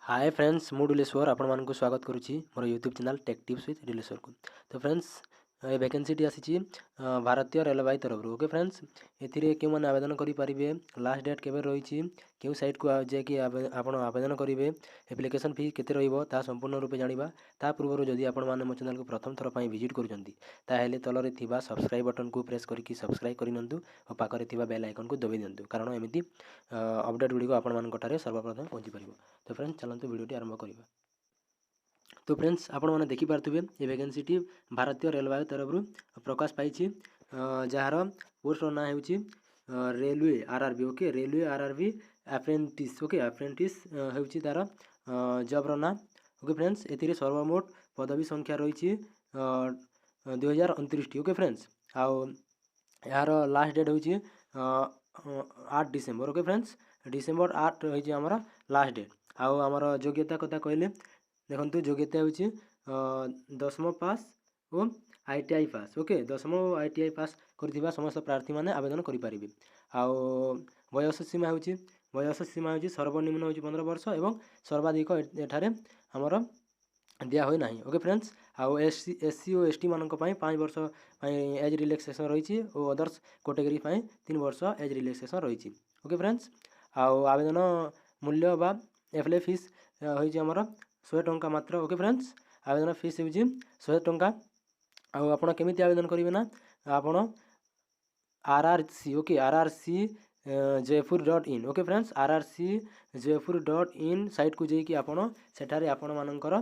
ହାଏ friends, ମୁଁ ଡୁଲେଶ୍ୱର ଆପଣମାନଙ୍କୁ ସ୍ୱାଗତ କରୁଛି ମୋର YouTube channel tech tips with ଡୁଲେଶ୍ୱରକୁ। ତ ଫ୍ରେଣ୍ଡସ୍, ଏ ଭ୍ୟାକେନ୍ସିଟି ଆସିଛି ଭାରତୀୟ ରେଳବାଇ ତରଫରୁ। ଓକେ ଫ୍ରେଣ୍ଡସ୍, ଏଥିରେ କେଉଁମାନେ ଆବେଦନ କରିପାରିବେ, ଲାଷ୍ଟ ଡେଟ୍ କେବେ ରହିଛି, କେଉଁ ସାଇଟ୍କୁ ଯାଇକି ଆପଣ ଆବେଦନ କରିବେ, ଆପ୍ଲିକେସନ୍ ଫି କେତେ ରହିବ, ତାହା ସମ୍ପୂର୍ଣ୍ଣ ରୂପେ ଜାଣିବା। ତା ପୂର୍ବରୁ ଯଦି ଆପଣମାନେ ମୋ ଚ୍ୟାନେଲ୍କୁ ପ୍ରଥମ ଥର ପାଇଁ ଭିଜିଟ୍ କରୁଛନ୍ତି, ତାହେଲେ ତଳରେ ଥିବା ସବସ୍କ୍ରାଇବ୍ ବଟନ୍କୁ ପ୍ରେସ୍ କରିକି ସବସ୍କ୍ରାଇବ୍ କରିନିଅନ୍ତୁ ଓ ପାଖରେ ଥିବା ବେଲ୍ ଆଇକନ୍କୁ ଦବାଇ ଦିଅନ୍ତୁ, କାରଣ ଏମିତି ଅପଡ଼େଟ୍ ଗୁଡ଼ିକ ଆପଣମାନଙ୍କ ଠାରେ ସର୍ବପ୍ରଥମେ ପହଞ୍ଚିପାରିବ। ତ ଫ୍ରେଣ୍ଡସ୍, ଚାଲନ୍ତୁ ଭିଡ଼ିଓଟି ଆରମ୍ଭ କରିବା। ତ ଫ୍ରେଣ୍ଡସ୍, ଆପଣମାନେ ଦେଖିପାରୁଥିବେ, ଏ ଭ୍ୟାକେନ୍ସିଟି ଭାରତୀୟ ରେଳବାଇ ତରଫରୁ ପ୍ରକାଶ ପାଇଛି, ଯାହାର ପୋଷ୍ଟର ନାଁ ହେଉଛି ରେଲୱେ ଆର୍ ଆର୍ ବି। ଓକେ, ରେଲୱେ ଆର୍ ଆର୍ ବି ଆପ୍ରେଣ୍ଟିସ୍। ଓକେ, ଆପ୍ରେଣ୍ଟିସ୍ ହେଉଛି ତା'ର ଜବ୍ର ନାଁ। ଓକେ ଫ୍ରେଣ୍ଡସ୍, ଏଥିରେ ସର୍ବମୋଟ ପଦବୀ ସଂଖ୍ୟା ରହିଛି 2029ଟି। ଓକେ ଫ୍ରେଣ୍ଡସ୍, ଆଉ ଏହାର ଲାଷ୍ଟ ଡେଟ୍ ହେଉଛି 8 ଡିସେମ୍ବର। ଓକେ ଫ୍ରେଣ୍ଡସ୍, ଡିସେମ୍ବର 8 ରହିଛି ଆମର ଲାଷ୍ଟ ଡେଟ୍। ଆଉ ଆମର ଯୋଗ୍ୟତା କଥା କହିଲେ, ଦେଖନ୍ତୁ, ଯୋଗ୍ୟତା ହେଉଛି ଦଶମ pass O ITI pass. Okay, ଦଶମ ଓ ଆଇଟିଆଇ ପାସ୍ କରିଥିବା ସମସ୍ତ ପ୍ରାର୍ଥୀମାନେ ଆବେଦନ କରିପାରିବେ। ଆଉ ବୟସ ସୀମା ହେଉଛି ସର୍ବନିମ୍ନ ହେଉଛି 15 ବର୍ଷ ଏବଂ ସର୍ବାଧିକ ଏଠାରେ ଆମର ଦିଆ ହୋଇନାହିଁ। ଓକେ ଫ୍ରେଣ୍ଡସ୍, ଆଉ ଏସ୍ ସି ଓ ଏସ୍ ଟି ମାନଙ୍କ ପାଇଁ 5 ବର୍ଷ ପାଇଁ ଏଜ୍ ରିଲାକ୍ସେସନ୍ ରହିଛି ଓ ଅଦର୍ସ କାଟେଗୋରୀ ପାଇଁ 3 ବର୍ଷ ଏଜ୍ ରିଲାକ୍ସେସନ୍ ରହିଛି। ଓକେ ଫ୍ରେଣ୍ଡସ୍, ଆଉ ଆବେଦନ ମୂଲ୍ୟ ବା ଆପ୍ଲାଏ ଫିସ୍ ହେଉଛି ଆମର 100 ଟଙ୍କା ମାତ୍ର। ଓକେ ଫ୍ରେଣ୍ଡସ୍, ଆବେଦନ ଫିସ୍ ହେଉଛି 100 ଟଙ୍କା। ଆଉ ଆପଣ କେମିତି ଆବେଦନ କରିବେ ନା, ଆପଣ R R C, okay, rrcjaipur.in, okay friends, rrcjaipur.in ସାଇଟ୍କୁ ଯାଇକି ଆପଣ ସେଠାରେ ଆପଣମାନଙ୍କର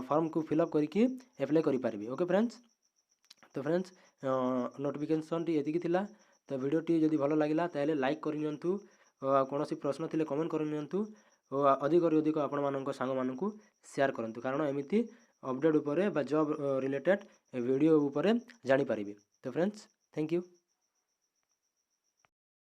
ଫର୍ମକୁ ଫିଲ୍ଅପ୍ କରିକି ଆପ୍ଲାଏ କରିପାରିବେ। ଓକେ ଫ୍ରେଣ୍ଡସ୍, ତ ଫ୍ରେଣ୍ଡସ୍, ନୋଟିଫିକେସନ୍ଟି ଏତିକି ଥିଲା। ତ ଭିଡ଼ିଓଟି ଯଦି ଭଲ ଲାଗିଲା, ତାହେଲେ ଲାଇକ୍ କରିନିଅନ୍ତୁ ଓ ଆଉ କୌଣସି ପ୍ରଶ୍ନ ଥିଲେ କମେଣ୍ଟ କରିନିଅନ୍ତୁ ଓ ଅଧିକରୁ ଅଧିକ ଆପଣମାନଙ୍କ ସାଙ୍ଗମାନଙ୍କୁ ସେୟାର କରନ୍ତୁ, କାରଣ ଏମିତି ଅପଡ଼େଟ୍ ଉପରେ ବା ଜବ୍ ରିଲେଟେଡ଼୍ ଭିଡ଼ିଓ ଉପରେ ଜାଣିପାରିବେ। ତ ଫ୍ରେଣ୍ଡସ୍, thank you.